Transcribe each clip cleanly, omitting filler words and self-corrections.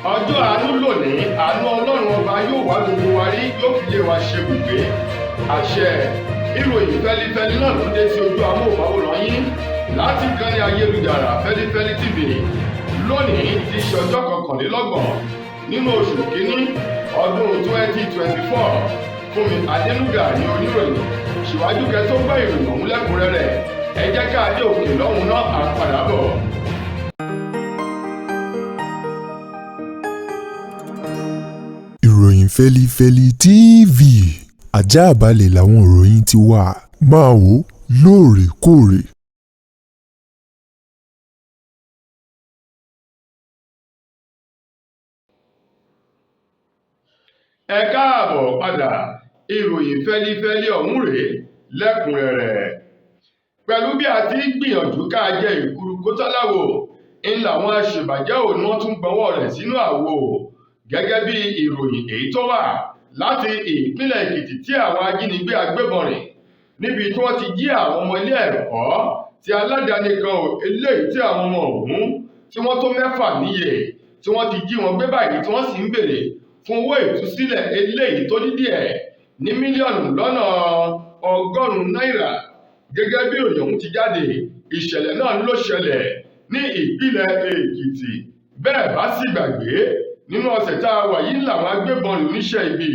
Ọjọ́ àánú lónìí, àánú Ọlọ́run ọba yóò wá gbogbo wa rí, yóò fi lé wa ṣe bùgbé. Àṣẹ. Ìròyìn fẹ́lifẹ́li náà ló dé sí ojú amóhùnmáwòrán yín láti ìkànnì ayélujára Fẹ́lifẹ́li TV lónìí tí í ṣe ọjọ́ 21 nínú oṣù kínní ọdún 2024. Fúnmi Adénúgà ní oníròyìn. Ṣíwájú kẹ́ tó gbọ́ ìròyìn ọ̀hún lẹ́kùnrẹ́rẹ́, ẹ jẹ́ ká dé òkè lọ́hùn náà, à ń padà bọ̀. Ìròyìn Fẹ́lifẹ́li TV, àjààbálẹ̀ làwọn ìròyìn ti wà, máa wò ó lóòrèkóòrè. Ẹ káàbọ̀ padà, ìròyìn fẹ́lifẹ́li ọ̀hún rèé lẹ́kùnrẹ́rẹ́. Pẹ̀lú bí a ti ń gbìyànjú ká jẹ ìkuru kótáláwo, ń làwọn aṣèbàjẹ́ òun wọ́n tún gbọ́wọ́ rẹ̀ sínú àwo. Gẹ́gẹ́ bí ìròyìn èyí tó wà láti ìpínlẹ̀ Èkìtì tí àwọn ajínigbé agbébọn rìn níbi tí wọ́n ti jí àwọn ọmọ ilé ẹ̀kọ́ ti aládàáni kan ò eléyìí tí àwọn ọmọ ọ̀hún tí wọ́n tó 6 níye tí wọ́n ti jí wọn gbé báyìí, tí wọ́n sì ń béèrè fún owó ìtúsílẹ̀ eléyìí tó dídí ẹ̀ ní 100 mílíọ̀nù náírà. Gẹ́gẹ́ bí ìròyìn ọ̀hún ti jáde, ìṣẹ̀lẹ̀ náà ló ṣẹlẹ̀ ní ìpínlẹ̀ Èkìtì. Bẹ́ẹ̀ bá sì gbàgbé, nínú ọ̀sẹ̀ tá a wà yìí làwọn agbébọn oníṣẹ́ ibi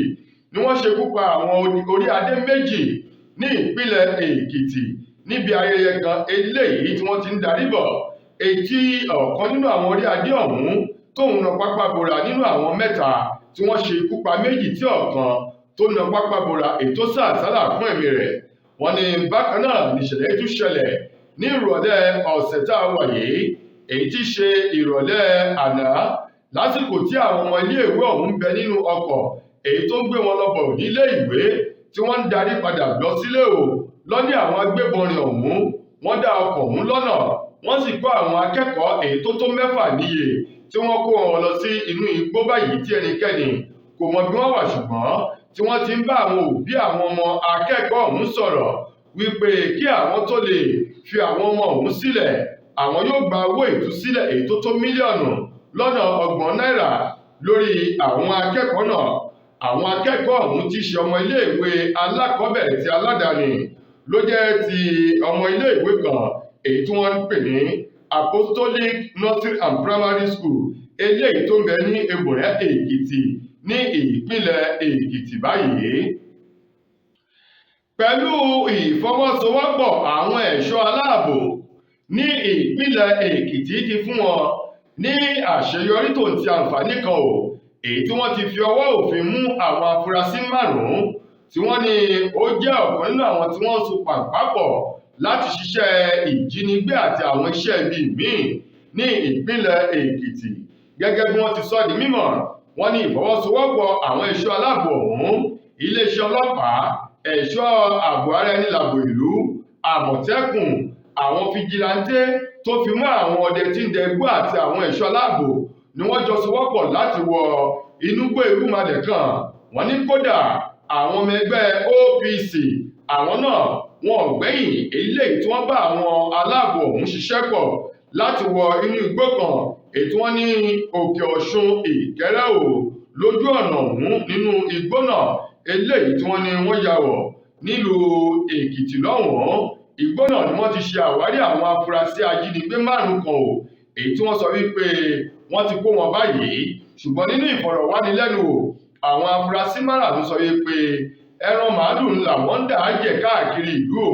ni wọ́n ṣekú pa àwọn orí adé 2 ní ìpínlẹ̀ Èkìtì níbi ayẹyẹ kan eléyìí tí wọ́n ti ń darí bọ̀, èyí tí ọ̀kan nínú àwọn orí adé ọ̀hún tóun na pápá bora nínú àwọn 3 tí wọ́n ṣe ikú pa 2 tí ọ̀kan tó na pápá bora ètò sàsálà fún ẹ̀mí rẹ̀. Wọ́n ní bákan náà nìṣẹ̀lẹ̀ tún ṣẹlẹ̀ ní ìrọ̀lẹ́ ọ̀sẹ̀ tá a wà yìí, èyí tí ṣe ìrọ̀lẹ́ àná, lásìkò tí àwọn ọmọ iléèwé ọ̀hún ń bẹ nínú ọkọ̀ èyí tó ń gbé wọn lọ bọ̀ nílé ìwé tí wọ́n ń darí padà lọ sílé o. Lọ́ní àwọn agbébọnrin ọ̀hún wọ́n dá ọkọ̀ ọ̀hún lọ́nà, wọ́n sì kó àwọn akẹ́kọ̀ọ́ èyí tó tó 6 níye tí wọ́n kó wọn lọ sí inú igbó báyìí tí ẹnikẹ́ni kò mọ bí wọ́n wà, ṣùgbọ́n tí wọ́n ti ń bá àwọn òbí àwọn ọmọ akẹ́kọ̀ọ́ ọ̀hún sọ̀rọ̀ wípé kí àwọn tó lè fi àwọn ọmọ ọ̀hún sílẹ̀, àwọn yóò gba owó ìtúsílẹ̀ èyí tó tó 30 mílíọ̀nù náírà lórí àwọn akẹ́kọ̀ọ́ náà. Àwọn akẹ́kọ̀ọ́ ọ̀hún ti ṣe ọmọ iléèwé alákọ̀ọ́bẹ̀rẹ̀ ti aládàáni ló jẹ́ ti ọmọ iléèwé kan èyí tí wọ́n ń pè ní Apostolic Nursery and Primary School eléyìí tó ń bẹ ní Ebùrẹ́ Èkìtì ní ìpínlẹ̀ Èkìtì báyìí. Pẹ̀lú ìfọwọ́sowọ́pọ̀ àwọn ẹ̀ṣọ́ aláàbò ní ìpínlẹ̀ Èkìtì ti fún wọn ní àṣeyọrí tó ń ti àǹfààní kan o, èyí tí wọ́n ti fi ọwọ́ òfin mú àwọn afurasí 5 tí wọ́n ní ó jẹ́ ọ̀kan nínú àwọn tí wọ́n so pàǹpápọ̀ láti ṣiṣẹ́ ìjínigbé àti àwọn iṣẹ́ ibi míì ní ìpínlẹ̀ Èkìtì. Gẹ́gẹ́ bí wọ́n ti sọ di mímọ̀, wọ́n ní ìfọwọ́sowọ́pọ̀ àwọn ẹ̀ṣọ́ aláàbò ọ̀hún, iléeṣẹ́ ọlọ́pàá, ẹ̀ṣọ́ ààbò ara ẹni làbò ìlú, Àmọ̀tẹ́kùn, àwọn fijilantẹ́ tó fi mọ́ àwọn ọdẹ tí ń dẹgbó àti àwọn ẹ̀ṣọ́ aláàbò ni wọ́n jọ sowọ́pọ̀ láti wọ inúgbó irúnmalẹ̀ kan. Wọ́n ní kódà àwọn ọmọ ẹgbẹ́ OPC àwọn náà wọn ò gbẹ́yìn eléyìí tí wọ́n bá àwọn aláàbò ọ̀hún ṣiṣẹ́ pọ̀ láti wọ inú igbó kan èyí tí wọ́n ní Òkè Ọ̀ṣun Ìkẹrẹ́ ò lójú ọ̀nà ọ̀hún nínú igbó náà eléyìí tí wọ́n ní wọ́n ya wọ̀ nílùú Èkìtì lọ́hùn-ún. Igbó náà ni wọ́n ti ṣe àwárí àwọn afurasí ajínigbé 5 kan o, èyí tí wọ́n sọ wípé wọ́n ti kó wọn báyìí. Ṣùgbọ́n nínú ìfọ̀rọ̀wánilẹ́nuwò, àwọn afurasí 5 sọ wípé ẹran màálù ńlá wọ́n ń dà á jẹ káàkiri ìlú o.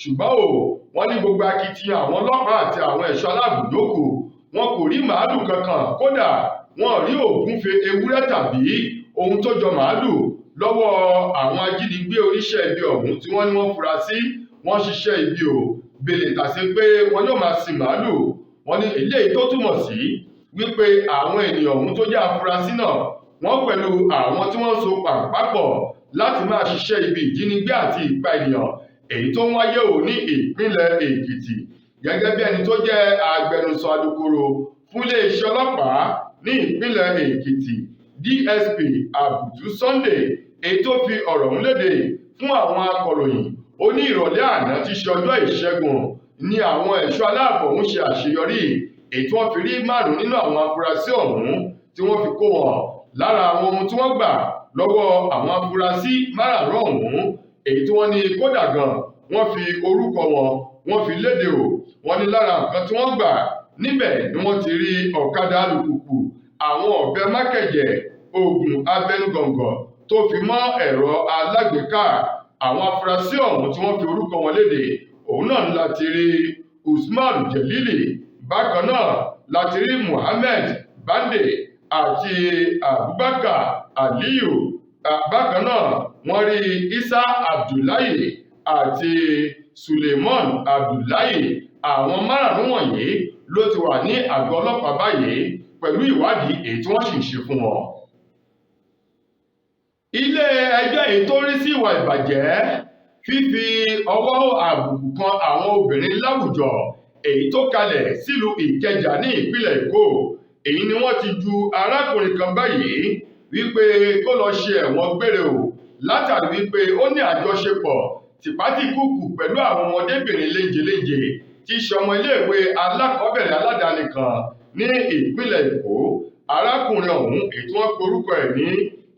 Ṣùgbọ́n o, wọ́n ní gbogbo akitiyan àwọn ọlọ́pàá àti àwọn ẹ̀ṣọ́ aláàbò yòókù, wọn kò rí màálù kankan, kódà wọn ò rí ògúnfe ewúrẹ́ tàbí ohun tó jọ màálù lọ́wọ́ àwọn ajínigbé oníṣẹ́ ibi ọ̀hún tí wọ́n ní wọ́n fura sí wọ́n ṣiṣẹ́ ibi o, bèlè tàṣe pé wọn yóò máa sin màálù. Wọ́n ní eléyìí tó túmọ̀ sí wípé àwọn ènìyàn ọ̀hún tó jẹ́ afurasí náà wọ́n pẹ̀lú àwọn tí wọ́n so pàǹpápọ̀ láti máa ṣiṣẹ́ ibi ìjínigbé àti ìpa ènìyàn èyí tó ń wáyé ò ní ìpínlẹ̀ Èkìtì. Gẹ́gẹ́ bí ẹni tó jẹ́ agbẹnusọ alukoro fún iléeṣẹ́ ọlọ́pàá ní ìpínlẹ̀ Èkìtì, DSP Àbùtù Sunday, èyí tó fi ọ̀rọ̀ ọ̀hún léde fún àwọn akọ̀ròyìn, ó ní ìrọ̀lẹ́ àná tí ṣe ọjọ́ Ìṣẹ́gun ni àwọn ẹ̀ṣọ́ aláàbò ọ̀hún ṣe àṣeyọrí èyí tí wọ́n fi rí 5 nínú àwọn afurasí ọ̀hún tí wọ́n fi kó wọn. Lára àwọn ohun tí wọ́n gbà lọ́wọ́ àwọn afurasí márààrún ọ̀hún, èyí tí wọ́n ní kódà gan wọ́n fi orúkọ wọn wọ́n fi léde o. Wọ́n ní lára nǹkan tí wọ́n gbà níbẹ̀ ni wọ́n ti rí ọ̀kadà alùpùpù, àwọn ọ̀bẹ mákẹ̀jẹ̀, oògùn abẹnugọ̀ngọ̀ tó fi mọ́ ẹ̀rọ alágbèéká. Àwọn afurasí ọ̀hún tí wọ́n fi orúkọ wọn léde, òun náà ni láti rí Usman Jelili, bákan náà láti rí Muhammed Bande àti Abubakar Aliyu. Bákan náà wọ́n rí Isa Abdullahi àti Suleiman Abdullahi. Àwọn márààrún wọ̀nyí ló ti wà ní àgọ́ ọlọ́pàá báyìí pẹ̀lú ìwádìí èyí tí wọ́n sì ń ṣe fún wọn. Ilé ẹjọ́ èyí tó rí sí ìwà ìbàjẹ́, fífi ọwọ́ àbùkù kan àwọn obìnrin láwùjọ, èyí tó kalẹ̀ sílùú Ìkẹjà ní ìpínlẹ̀ Èkó, èyí ni wọ́n ti ju arákùnrin kan báyìí wípé kó lọ ṣe ẹ̀wọ̀n gbére o, látàrí wípé ó ní àjọṣepọ̀ tìpátìkúùkù pẹ̀lú àwọn ọmọdébìnrin léńjelénje tí í ṣe ọmọ iléèwé alákọ̀ọ́bẹ̀rẹ̀ aládàáni kan ní ìpínlẹ̀ Èkó. Arákùnrin ọ̀hún èyí tí wọ́n pe orúkọ ẹ̀ ní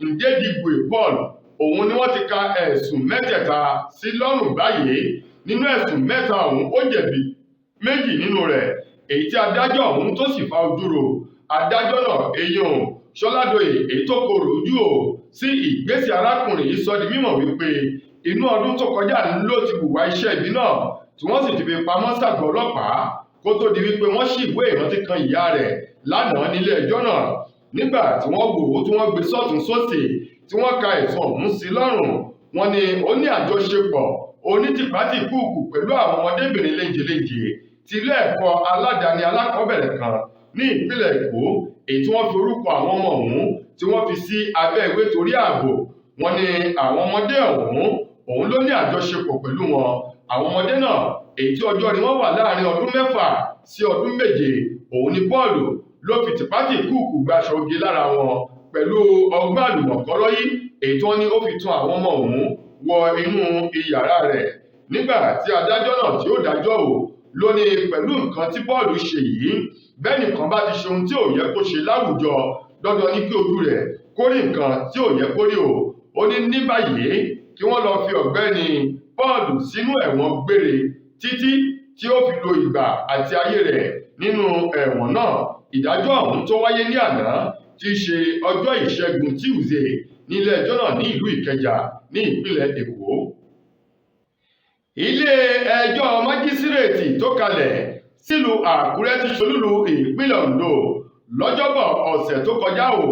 Ndedigwe Paul, òun ni wọ́n ti ka ẹ̀sùn mẹ́tẹ̀ẹ̀ta sí lọ́rùn báyìí. Nínú ẹ̀sùn mẹ́ta ọ̀hún, ó jẹ̀bi méjì nínú rẹ̀, èyí tí adájọ́ ọ̀hún tó sì fa ojú ro. Adájọ́ náà, eyín Ṣọládòye, èyí tó korò ojú o sí ìgbésẹ̀ arákùnrin yìí, sọ di mímọ̀ wípé inú ọdún tó kọjá ló ti hùwà iṣẹ́ ibi náà, tí wọ́n sì ti fi pamọ́ sàgọ́ ọlọ́pàá kó tó di wípé wọ́n ṣì ìwé ìrántí kan ìyá rẹ̀ lánàá nílé ẹjọ́ náà. Nígbà tí wọ́n wò ó, tí wọ́n gbé sọ́tún sósì, tí wọ́n ka ẹ̀sùn ọ̀hún sí lọ́rùn, wọ́n ní ó ní àjọṣepọ̀ onítìpátìkúùkù pẹ̀lú àwọn ọmọdébìnrin léńjelénje ti ilé ẹ̀kọ́ aládàáni alákọ̀ọ́bẹ̀rẹ̀ kan ní ìpínlẹ̀ Èkó, èyí tí wọ́n fi orúkọ àwọn ọmọ ọ̀hún tí wọ́n fi sí abẹ́ ìwé torí ààbò. Wọ́n ní àwọn ọmọdé ọ̀hún, òun ló ní àjọṣepọ̀ pẹ̀lú wọn. Àwọn ọmọdé náà, èyí tí ọjọ́ orí wọn wà láàrin ọdún 6 sí ọdún 7, òun ni Paul ló fi tìpátìkúùkù gbaṣọ oge lára wọn pẹ̀lú ọgbọ́n àlùmọ̀kọ́rọ́ yìí, èyí tí wọ́n ní ó fi tún àwọn ọmọ ọ̀hún wọ inú iyàrá rẹ̀. Nígbà tí adájọ́ náà tí ó dájọ́ ò ló ní pẹ̀lú nǹkan tí Paul ṣe yìí, bẹ́ẹ̀ nìkan bá ti ṣe ohun tí ò yẹ kó ṣe láwùjọ, dandan ní kí ojú rẹ̀ kó rí nǹkan tí ò yẹ kó rí o. Ó ní ní báyìí kí wọ́n lọ fi ọ̀gbẹ́ni Paul sínú ẹ̀wọ̀n gbére títí tí ó fi lo ìgbà àti ayé rẹ̀ nínú ẹ̀wọ̀n náà. Ìdájọ́ ọ̀hún tó wáyé ní àná tí í ṣe ọjọ́ Ìṣẹ́gun Tuesday nílé ẹjọ́ náà ní ìlú Ìkẹjà ní ìpínlẹ̀ Èkó. Ilé ẹjọ́ májísírèètì tó kalẹ̀ sílùú Àkúrẹ́ ti ṣolúlu ìpínlẹ̀ Ondo lọ́jọ́bọ̀ ọ̀sẹ̀ tó kọjá o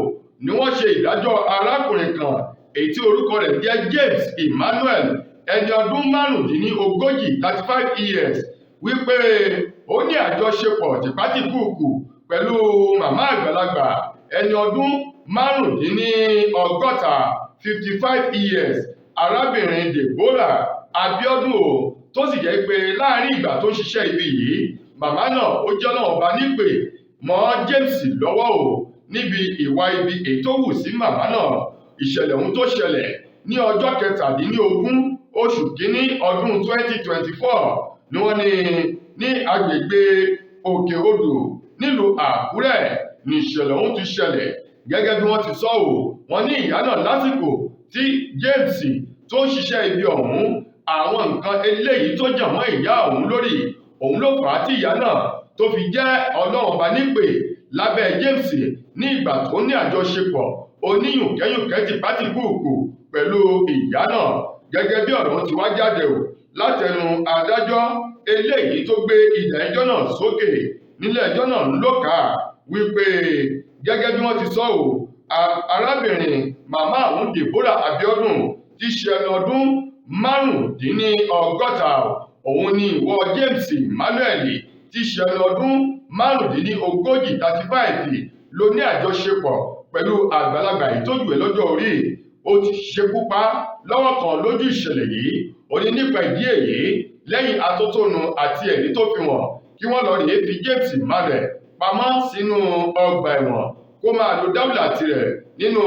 ni wọ́n ṣe ìdájọ́ arákùnrin kan èyí tí orúkọ rẹ̀ jẹ́ James Emmanuel, ẹni ọdún 35, 35 years, wípé ó ní àjọṣepọ̀ tìpátìkúùkù pẹ̀lú màmá àgbàlagbà ẹni ọdún 65, 55 years, arábìnrin Deborah Abiodun o, tó sì jẹ́ pé láàrin ìgbà tó ń ṣiṣẹ́ ibi yìí, màmá náà ó jẹ́ Ọlọ́run ọba nípè mọ́ James lọ́wọ́ o níbi ìwà ibi èyí tó wù sí màmá náà. Ìṣẹ̀lẹ̀ ohun tó ṣẹlẹ̀ ní ọjọ́ 17 oṣù kínní ọdún 2024 ni wọ́n ní agbègbè Òkè Odò nílùú Àkúrẹ́ ní ìṣẹ̀lẹ̀ ohun ti ṣẹlẹ̀. Gẹ́gẹ́ bí wọ́n ti sọ ò, wọ́n ní ìyá náà lásìkò tí James tó ń ṣiṣẹ́ ibi ọ̀hún, àwọn nǹkan eléyìí tó jàn mọ́ ìyá ọ̀hún lórí òun ló fà á tí ìyá náà tó fi jẹ́ Ọlọ́run ọba nípè lábẹ́ James ní ìgbà tó ní àjọṣepọ̀ oníyùnkẹ́yùnkẹ́ tìpátìkúùkù pẹ̀lú ìyá náà. Gẹ́gẹ́ bí ọ̀rọ̀ ti wá jáde o látẹnu adájọ́ eléyìí tó gbé ìdá ẹjọ́ náà sókè nílé ẹjọ́ náà ló kà á wípé gẹ́gẹ́ bí wọ́n ti sọ ò, arábìnrin màmá àwọn Deborah Abiodun ti ṣe ẹni ọdún 65, òun ni ìwọ James Emmanuel ti ṣe ẹni ọdún 35, 35 ló ní àjọṣepọ̀ pẹ̀lú àgbàlagbà yìí tó jù ẹ́ lọ́jọ́ orí, ó ti ṣekú pa lọ́wọ́ kan lójú ìṣẹ̀lẹ̀ yìí. Ó ní nípa ìdí èyí, lẹ́yìn atótónu àti ẹ̀rí tó fi wọ̀n, kí wọ́n lọ rèé fi James Emmanuel pamọ́ sínú ọgbà ẹ̀wọ̀n kó máa lo dáwùlà tirẹ̀ nínú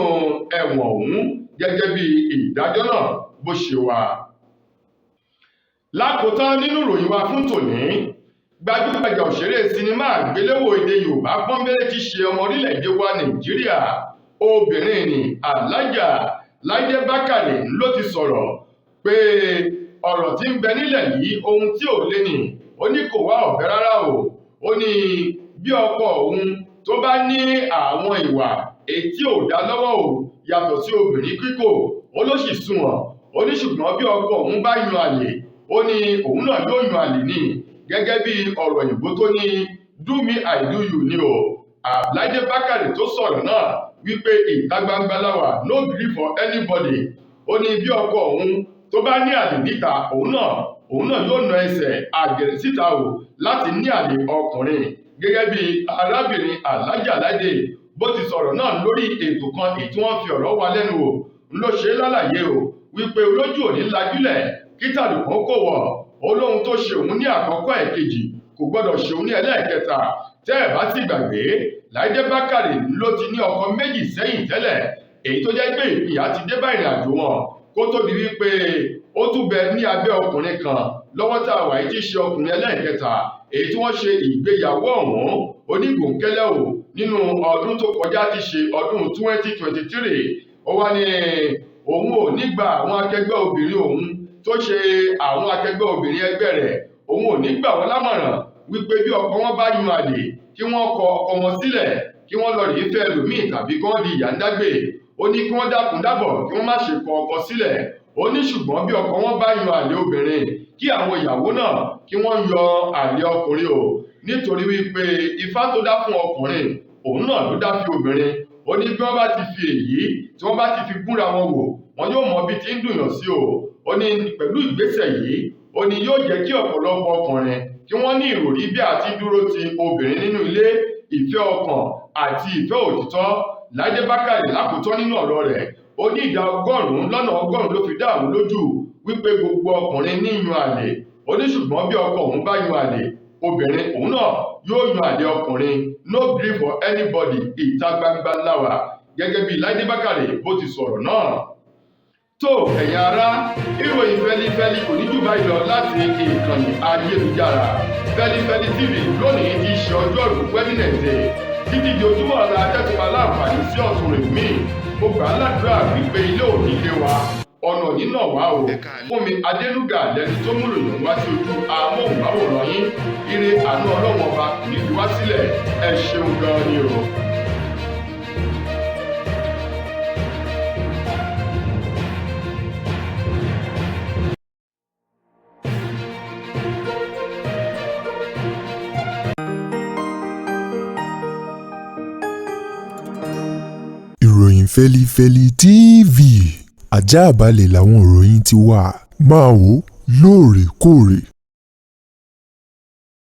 ẹ̀wọ̀n ọ̀hún gẹ́gẹ́ bí ìdájọ́ náà bó ṣe wà. Lákòótán nínú ìròyìn wa fún tòní, Gbajúgbajà òṣèré sinimá àgbéléwò èdè Yorùbá pọ́nbélé ti ṣe ọmọ orílẹ̀-èdè wa Nàìjíríà obìnrin ní Alájà Láìdé Bákàrè ló ti sọ̀rọ̀ pé ọ̀rọ̀ tí ń bẹ nílẹ̀ yìí, ohun tí ò lé ní. Ó ní kò wá ọ̀bẹ rárá o. Ó ní bí ọkọ òun tó bá ní àwọn ìwà èyí ò dá lọ́wọ́ o, yàtọ̀ sí obìnrin kíkò, ó ló sì sunwọ̀n. Ó ní ṣùgbọ́n bí ọkọ òun bá yan àlè, ó ní òun náà yóò yan àlè ní, gẹ́gẹ́ bí ọ̀rọ̀ òyìnbó tó ní "do me, I do you" ni o. Láìdé Bákàrè tó sọ̀rọ̀ náà wípé ìta gbangba láwà, no gree for anybody. Ó ní bí ọkọ òun tó bá ní àlè níta, òun náà yóò na ẹsẹ̀ àgẹ̀rẹ̀ síta o láti ní àlè ọkùnrin, gẹ́gẹ́ bí arábìnrin Alájà Láìdé bó ti sọ̀rọ̀ náà lórí ètò kan èyí tí wọ́n fi ọ̀rọ̀ wa lẹ́nu wò. Ló ṣe lálàyé o wípé olójú òní lajúlẹ̀ kí tàlùkàn kò wọ̀. Ó lóhun tó ṣe òun ní àkọ́kọ́, ẹ̀kejì kò gbọ́dọ̀ ṣe òun ní ẹlẹ́ẹ̀kẹta. Tẹ́ ẹ̀ bá sì gbàgbé, Láìdé Bákàrè ló ti ní ọkọ méjì sẹ́yìn tẹ́lẹ̀, èyí tó jẹ́ pé ìpínyà ti dé bá ìrìn àjò wọn kó tó di wípé ó tún bẹ ní abẹ́ ọkùnrin kan lọ́wọ́ tá a wà yìí, tí í ṣe ọkùnrin ẹlẹ́ẹ̀kẹta, èyí tí wọ́n ṣe ìgbéyàwó ọ̀hún onígbòǹkẹ́lẹ́ o nínú ọdún tó kọjá, ti ṣe ọdún 2023. Ó wá ní òun ò ní gba àwọn akẹgbẹ́ obìnrin òun tó ṣe àwọn akẹgbẹ́ obìnrin ẹgbẹ́ rẹ̀, òun ò ní gbà wọ́n lámọ̀ràn wípé bí ọkọ wọn bá yan àlè, kí wọ́n kọ ọkọ wọn sílẹ̀, kí wọ́n lọ rèé fẹ́ ẹlòmíì tàbí kí wọ́n di ìyá ń dágbé. Ó ní kí wọ́n dákun dábọ̀, kí wọ́n má ṣe kọ ọkọ sílẹ̀. Ó ní ṣùgbọ́n bí ọkọ wọn bá yan àlè obìnrin, kí àwọn ìyàwó náà kí wọ́n yan àlè ọkùnrin o, nítorí wípé Ifá tó dá fún ọkùnrin, òun náà ló dá fi obìnrin. Ó ní bí wọ́n bá ti fi èyí tí wọ́n bá ti fi gúnra wọn wò, wọn yóò mọ bí ti ń dùnyàn sí o. Ó ní pẹ̀lú ìgbésẹ̀ yìí, ó ní yóò jẹ́ kí ọ̀pọ̀lọpọ̀ ọkùnrin kí wọ́n ní ìròrí bí àti dúró ti obìnrin nínú ilé, ìfẹ́ ọkàn àti ìfẹ́ òtítọ́. Láìdé Bákàrè lákòótọ́ nínú ọ̀rọ̀ rẹ̀, ó ní ìdá 100% ló fi dá àwọn lójú wípé gbogbo ọkùnrin ní yan àlè. Ó ní ṣùgbọ́n bí ọkọ òun bá yan àlè obìnrin, òun náà yóò yan àlè ọkùnrin, no gree for anybody, ìta gbangba láwà, gẹ́gẹ́ bí Láìdé Bákàrè bó ti sọ̀rọ̀ náà. Tó, ẹ̀yin ará, ìròyìn fẹ́lifẹ́li kò ní jù báyìí lọ láti ìkànnì ayélujára Fẹ́lifẹ́li TV lónìí ti ṣe ọjọ́rú Wednesday. Títí di ojúmọ́ ọ̀la akẹ́kọ̀ọ́ aláǹfààní sí ọ̀tún rẹ̀ míì, mo gbà á ládùúrà wípé ilé ò ní lé wa, ọ̀nà nínà wá o. Fún mi Adélúgà lẹni tó mú ròyìn wá sí ojú amóhùnmáwòrán yín. Ire, àánú Ọlọ́run Ọba kò ní fi wá sílẹ̀. Ẹ ṣeun gan ni o. Ìròyìn Fẹ́lifẹ́li TV, ajáàbalẹ̀ làwọn ìròyìn ti wà. Máa wò lóòrèkóòrè.